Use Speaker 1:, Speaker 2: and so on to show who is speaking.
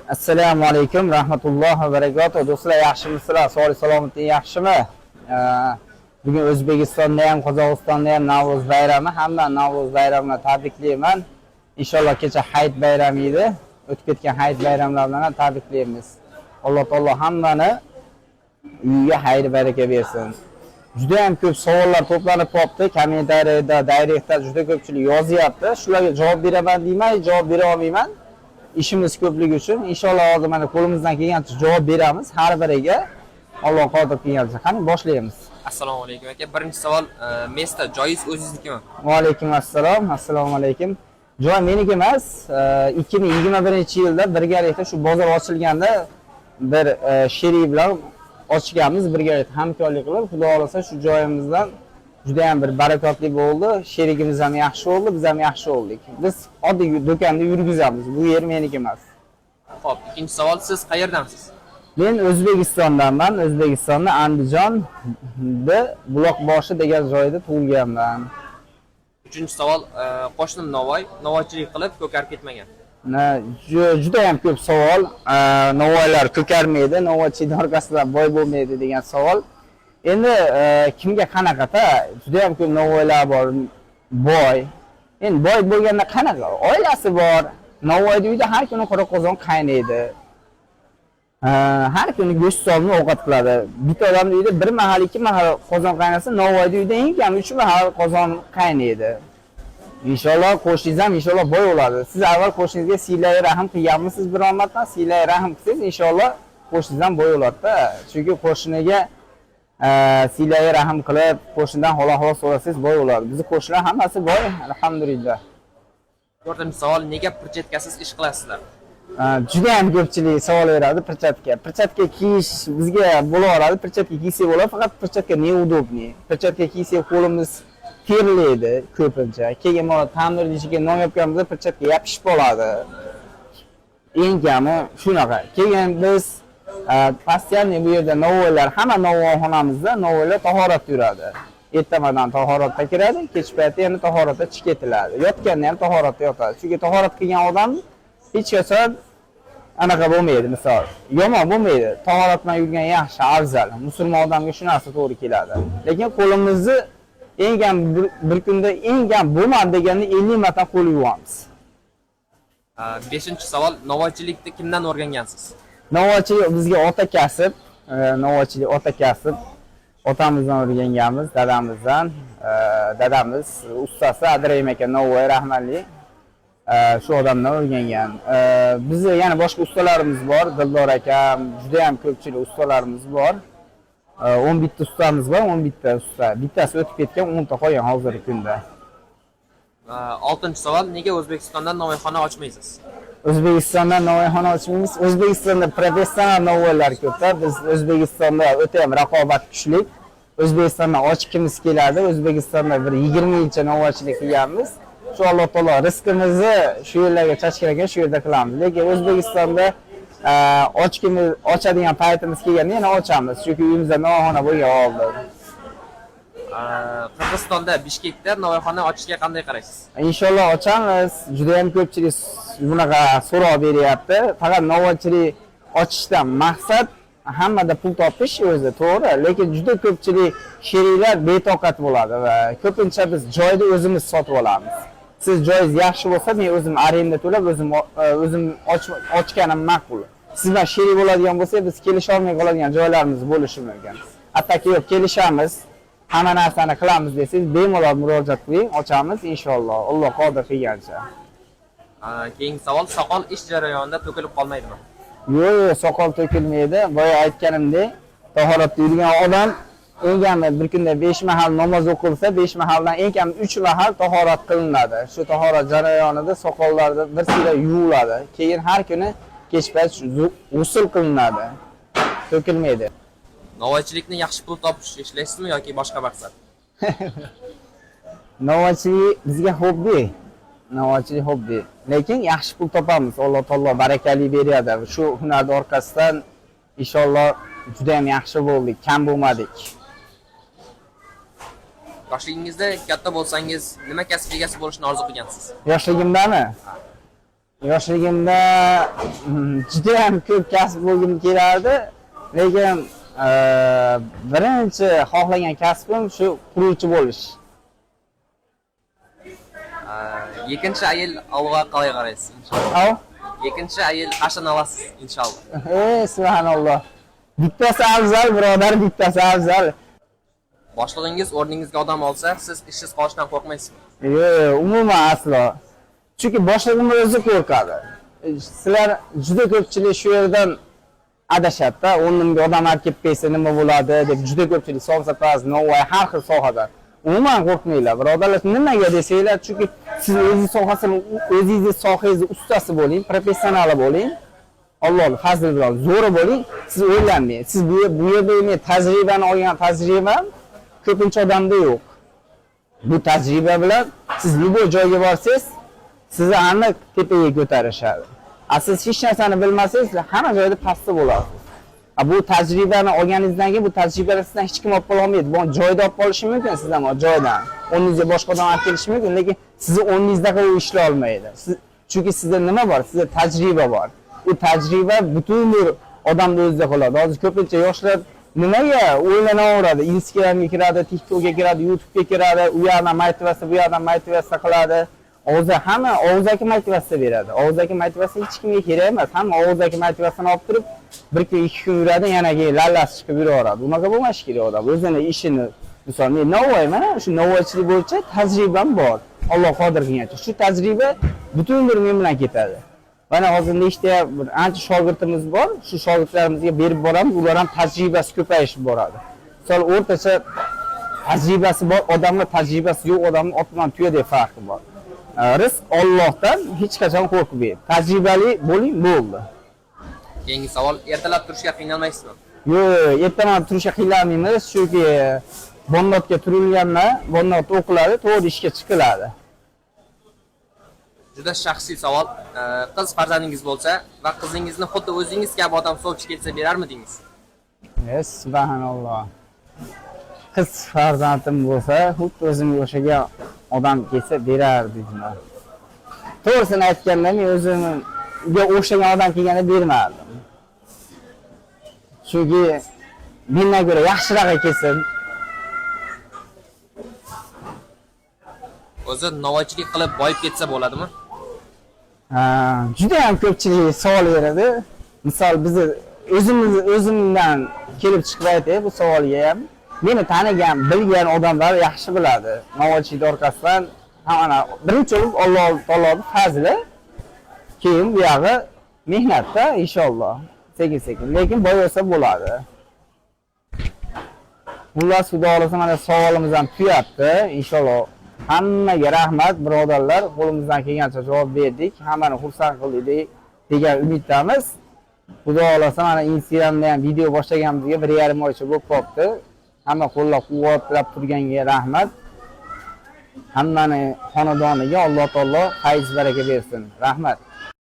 Speaker 1: Assalomu alaykum rahmatullohi va barakatuh. Do'stlar, yaxshimisizlar? Sog'lik salomatlik yaxshimi? Bugun O'zbekistonda ham, Qozog'istonda ham Navro'z bayrami. Hamma Navro'z bayramini tabriklayman. Inshaalloh, kecha Hayit bayrami edi. O'tib ketgan Hayit bayramlari bilan ham tabriklaymiz. Alloh taolo hammani uyiga xayr baraka bersin. Juda ham ko'p savollar to'planib qolibdi. Kommentariyada, direktda juda ko'pchilik yozyapti. Shularga javob beraman deyman, javob bera olmayman. Ishimiz ko'pligi uchun. Inshaalloh, hozir mana qo'limizdan kelgancha javob beramiz har biriga. Alloh qodir qilgancha. Qani, boshlaymiz.
Speaker 2: Assalomu alaykum, aka. Birinchi savol, место, joyingiz o'zingiznikimi?
Speaker 1: Va alaykum assalom. Assalomu alaykum. Joy meniki emas. 2021-yilda birgalikda shu bozor ochilganda bir sherik bilan ochganmiz, birgalikda hamkorlik qilib. Xudo xohlasa, shu joyimizdan juda ham bir barakotli bo'ldi. Sherigimiz ham yaxshi bo'ldi, biz ham yaxshi bo'ldik. Biz oddiy do'konda yurgizamiz. Bu yer meniki emas.
Speaker 2: Xo'p, ikkinchi savol, siz qayerdansiz?
Speaker 1: Men O'zbekistondanman. O'zbekistonda Andijonda Buloqboshi degan joyda tug'ilganman.
Speaker 2: Uchinchi savol, qo'shnim Navoiy, novvoychilik qilib ko'karib ketmagan.
Speaker 1: Juda ham ko'p savol. Novvoylar ko'karmaydi, novvoychilik orqasidan boy bo'lmaydi degan savol. Endi kimga qanaqada, juda ham ko'p novvoylar bor, boy. Endi boy bo'lganda qanaqa? Oilasi bor. Novvoyni uyida har kuni qora qozon qaynaydi. Har kuni go'sht solib ovqat qiladi. Bitta odamni uyida bir mahal, ikki mahal qozon qaynasa, novvoyni uyida eng kam uch mahal qozon qaynaydi. Inshaalloh, qo'shningiz ham inshaalloh boy bo'ladi. Siz avval qo'shningizga siylay rahm qilganmisiz biror marta? Siylay rahm qilsangiz, inshaalloh, qo'shningiz ham boy bo'ladi-da. Chunki qo'shniga siylay rahm qilib, qo'shnidan hol ahvol so'rasangiz, boy bo'ladi. Bizni qo'shnilar hammasi boy, alhamdulillah.
Speaker 2: To'rtinchi savol, nega perchatkasiz ish qilasizlar?
Speaker 1: Juda ham ko'pchilik savol beradi perchatka. Perchatka kiyish bizga bo'laveradi, perchatka kiysak bo'ladi, faqat perchatka неудобный. Perchatka kiysak, qo'limiz terlaydi ko'pincha. Keyin mana tandirni ichiga non yopganimizda perchatka yopishib qoladi. Eng kami shunaqa. Keyin biz постоянно bu yerda novvoylar, hamma novvoyxonamizda novvoylar tahoratda yuradi. Ertamadan tahoratda kiradi, kech payti yana tahoratda chiqib ketiladi. Yotganda ham tahoratda yotadi. Chunki tahorat qilgan odam hech qachon anaqa bo'lmaydi, misol. Yomon bo'lmaydi. Tahorat bilan yurgan yaxshi, afzal. Musulmon odamga shu narsa to'g'ri keladi. Lekin qo'limizni eng kam bir kunda eng kam bo'lmadi deganda 50 marta qo'l yuvamiz.
Speaker 2: Beshinchi savol, novvoychilikni kimdan o'rgangansiz?
Speaker 1: Novvoychilik bizga ota kasb, novvoychilik ota kasb. Otamizdan o'rganganmiz, dadamizdan. Dadamiz ustasi Adrayim aka Novvoy rahmatli. Shu odamdan o'rgangan. Bizni yana boshqa ustalarimiz bor, Dildor akam, juda ham ko'pchilik ustalarimiz bor. 11 ta ustamiz bor, 11 ta usta. Bittasi o'tib ketgan, 10 ta qolgan hozirgi kunda.
Speaker 2: Oltinchi savol, nega O'zbekistonda novvoyxona ochmaysiz?
Speaker 1: O'zbekistonda novvoyxona ochmaymiz. O'zbekistonda professional novvoylar ko'pda. Biz O'zbekistonda o'ta ham raqobat kuchli. O'zbekistonda ochgimiz keladi. O'zbekistonda bir 20 yilcha novvoychilik qilganmiz. Shu Alloh taolo rizqimizni shu yerlarga chachgan ekan, shu yerda qilamiz. Lekin O'zbekistonda ochgimiz, ochadigan paytimiz kelganda yana ochamiz. Chunki uyimizda novvoyxona bo'lgan oldin.
Speaker 2: Qirg'izistonda, Bishkekda novvoyxona ochishga qanday qaraysiz?
Speaker 1: Inshaalloh, ochamiz. Juda ham ko'pchilik bunaqa so'roq beryapti. Faqat novvoychilik ochishdan maqsad hammada pul topish o'zi to'g'ri, lekin juda ko'pchilik sheriklar betoqat bo'ladi va ko'pincha biz joyni o'zimiz sotib olamiz. Siz joyingiz yaxshi bo'lsa, men o'zim arenda to'lab, o'zim ochganim ma'qul. Siz bilan sherik bo'ladigan bo'lsak, biz kelisha olmay qoladigan joylarimiz bo'lishi mumkin. Hattoki yo'q, kelishamiz, hamma narsani qilamiz desangiz, bemalol murojaat qiling, ochamiz inshaalloh, Alloh qodir qilgancha.
Speaker 2: Keyingi savol, soqol ish jarayonida to'kilib qolmaydimi?
Speaker 1: Yo'q, soqol to'kilmaydi. Boya aytganimdek, tahoratda yurgan odam eng kami bir kunda 5 mahal namoz o'qilsa, 5 mahaldan eng kam 3 mahal tahorat qilinadi. Shu tahorat jarayonida soqollarda bir sira yuviladi. Keyin har kuni kech payt g'usl qilinadi. To'kilmaydi.
Speaker 2: Novvoychilikni yaxshi pul topish uchun ishlaysizmi yoki boshqa maqsad?
Speaker 1: Novvoychilik bizga hobbi. Novvoychilik hobbi. Lekin yaxshi pul topamiz. Alloh taolo barakali beradi. Shu hunarni orqasidan inshaalloh juda ham yaxshi bo'ldik, kam bo'lmadik.
Speaker 2: Yoshligingizda katta bo'lsangiz nima kasb egasi bo'lishni orzu qilgansiz?
Speaker 1: Yoshligimdami? Yoshligimda juda ham ko'p kasb bo'lgim kelardi, lekin birinchi xohlagan kasbim shu quruvchi bo'lish.
Speaker 2: Екінші әйел алуға қалай қарайсыз, иншалла?
Speaker 1: Ау?
Speaker 2: Екінші әйел қашан аласыз, иншалла?
Speaker 1: Ey, subhanalloh. Bittasi afzal, birodar, bittasi afzal.
Speaker 2: Boshlig'ingiz o'rningizga odam olsa, siz ishsiz qolishdan qo'rqmaysizmi?
Speaker 1: Yo'q, umuman aslo. Chunki boshlig'im o'zi qo'rqadi. Sizlar juda ko'pchilik shu yerdan adashadi-da, o'rnimga odam olib kelib qo'ysa nima bo'ladi deb juda ko'pchilik somsapaz, novvoy har xil sohada. Umuman qo'rqmanglar, birodarlar, nimaga desanglar, chunki siz o'zingiz sohasini, o'zingizni sohangizni ustasi bo'ling, professionali bo'ling. Allohning fazli bilan zo'ri bo'ling, siz o'ylanmang. Siz bu yerda men tajribani olgan tajribam ko'pincha odamda yo'q. Bu tajriba bilan siz любой joyga borsangiz, sizni aniq tepaga ko'tarishadi. A siz hech narsani bilmasangiz, hamma joyda pastda bo'lasiz. A bu tajribani olganingizdan keyin bu tajribani sizdan hech kim olib qola olmaydi. Bu joyda olib qolishi mumkin sizdan o joydan. O'rningizga boshqa odam olib kelishi mumkin, lekin sizni o'rningizdaqa u ishlay olmaydi. Siz, chunki sizda nima bor? Sizda tajriba bor. U tajriba butun bir odamni o'zida qoladi. Hozir ko'pincha yoshlar nimaga o'ylanaveradi? Instagramga kiradi, TikTokga kiradi, YouTube'ga kiradi, u yoqdan motivatsiya, bu yoqdan motivatsiya qiladi. Og'za hamma og'zaki motivatsiya beradi. Og'zaki motivatsiya hech kimga kerak emas. Hamma og'zaki motivatsiyani olib turib, bir kun, ikki kun yuradi, yana keyin lallasi chiqib yuraveradi. Unaqa bo'lmashi kerak odam. O'zini ishini, misol men novvoyman, shu novvoychilik bo'yicha tajribam bor. Alloh qodir qilgancha. Shu tajriba butun bir men bilan ketadi. Mana hozir nechta bir ancha shogirdimiz bor. Shu shogirdlarimizga berib boramiz, ular ham tajribasi ko'payishib boradi. Misol o'rtacha tajribasi bor odamga tajribasi yo'q odamning ot bilan tuyadek farqi bor. Rizq Allohdan, hech qachon qo'rqmang. Tajribali bo'ling, bo'ldi.
Speaker 2: Keyingi savol, ertalab turishga qiynalmaysizmi?
Speaker 1: Yo'q, ertaman turishga qiynalmaymiz, chunki bomdodga turilganman, bomdod o'qiladi, to'g'ri ishga chiqiladi.
Speaker 2: Juda shaxsiy savol. Qiz farzandingiz bo'lsa va qizingizni xuddi o'zingiz kabi odam sovchi kelsa berarmidingiz?
Speaker 1: Subhanalloh. Qiz farzandim bo'lsa, xuddi o'zimga o'xshagan odam kelsa berardim. To'g'risini aytganda, men o'zimga o'xshagan odam kelganda bermardim. Chunki mendan ko'ra yaxshirog'i kelsin.
Speaker 2: O'zi novvoychilik qilib boyib ketsa bo'ladimi?
Speaker 1: Juda ham ko'pchilik savol beradi. Misol bizni o'zimiz o'zimdan kelib chiqib aytay bu savolga ham. Meni tanigan, bilgan odamlar yaxshi biladi. Novvoychilik orqasidan mana birinchi bo'lib Alloh taoloning fazli, keyin bu yog'i mehnatda inshaalloh. Sekin-sekin, lekin boyasa bo'ladi. Xullas, Xudo xohlasa mana savolimiz ham tugabdi. Inshaalloh hammaga rahmat, birodarlar, qo'limizdan kelgancha javob berdik, hammani xursand qildik degan umiddamiz. Xudo xohlasa mana Instagramda ham video boshlaganimizga 1,5 oycha bo'lib qolibdi. Hamma qo'llab-quvvatlab turganga rahmat. Hammani xonadoniga Alloh taolo fayz baraka bersin. Rahmat.